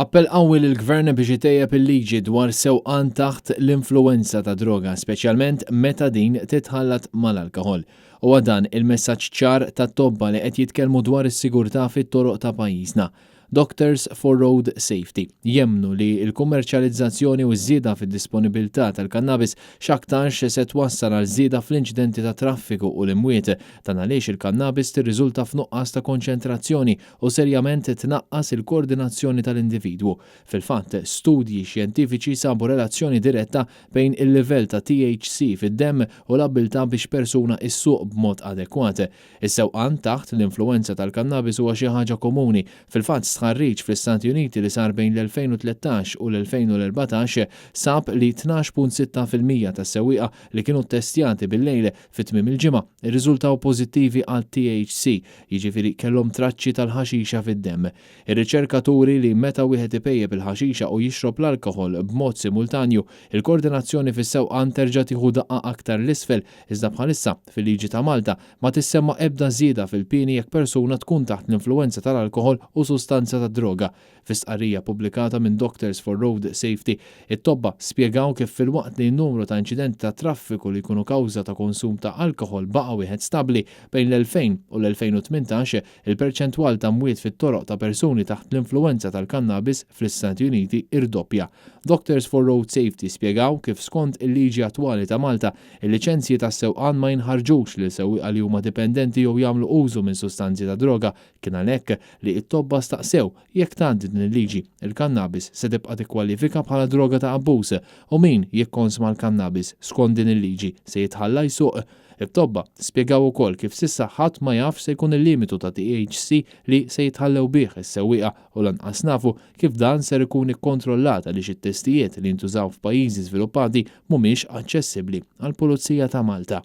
Appell qawwi lill-Gvern biex itejjeb il-liġi dwar sewqan taħt l-influwenza ta' droga, speċjalment meta din titħallat mal-alkoħol. Huwa dan il-messaġġ ċar tat-tobba li qed jitkellmu dwar is-sigurtà fit-toroq ta' pajjiżna. Doctors for Road Safety jemmnu li l-kummerċjalizzazzjoni u ż-żieda fid-disponibilità tal-kannabis x'aktarx se twassal għal żieda fl-inċidenti tat-traffiku u l-imwiet. Dan għaliex il-kannabis tirriżulta f'nuqqas ta' konċentrazzjoni u serjament tnaqqas il-koordinazzjoni tal-individwu. Fil-fatt, studji xjentifiċi sabu relazzjoni diretta bejn il-livell ta' THC fid-demm u l-abbiltà biex persuna issuq b'mod adekwat. Is-sewqan taħt l-influwenza tal-kannabis huwa xi ħaġa komuni. Fil-fatt, stħarriġ fl-Istati Uniti li sar bejn l-2013 u l-2014 sab li 12.6% tas-sewwieqa li kienu ttestjati bil-lejl fi tmiem il-ġimgħa rriżultaw pożittivi għal-THC, jiġifieri kellhom traċċi tal-ħaxixa fid-demm. Ir-riċerka turi li meta wieħed ipejjep il-ħaxixa u jixrob l-alkoħol b'mod simultanju, il-koordinazzjoni fis-sewqan terġa' tieħu daqqa aktar 'l isfel Iżda bħalissa, fil-liġi ta' Malta, ma tissemma ebda żieda fil-pieni jekk persuna tkun taħt l-influwenza tal-alkoħol u sustanza tad-droga. Fi stqarrija ppubblikata minn Doctors for Road Safety, it-tobba spjegaw kif filwaqt li n-numru ta' inċidenti tat-traffiku li jkunu kawża ta' konsum ta' alkoħol baqa' wieħed stabbli bejn l-2000 u l-2018, il-perċentwal ta' mwiet fit-toroq ta' persuni taħt l-influwenza tal-kannabis fl-Istati Uniti irdoppja. Doctors for Road Safety spjegaw kif skont il-liġi attwali ta' Malta, Il-liċenzji tas-sewqan ma jinħarġux lil sewwieqa li huma dipendenti jew jagħmlu użu minn sustanzi ta' droga. Kien għalhekk li t-tobba staqsew jekk tgħaddi din il-liġi, il-kannabis se tibqa' tikkwalifika bħala droga ta' abbuż u min jikkonsma l-kannabis skont din il-liġi se jitħalla jsuq. It-tobba spjegaw ukoll kif s'issa ħadd ma jaf x'se jkun il-limitu ta' THC li se jitħallew bih is-sewwieqa u lanqas nafu kif dan ser ikun ikkontrollat għaliex it-testijiet li jintużaw f'pajjiżi żviluppati mhumiex aċċessibbli għall-Pulizija ta' Malta.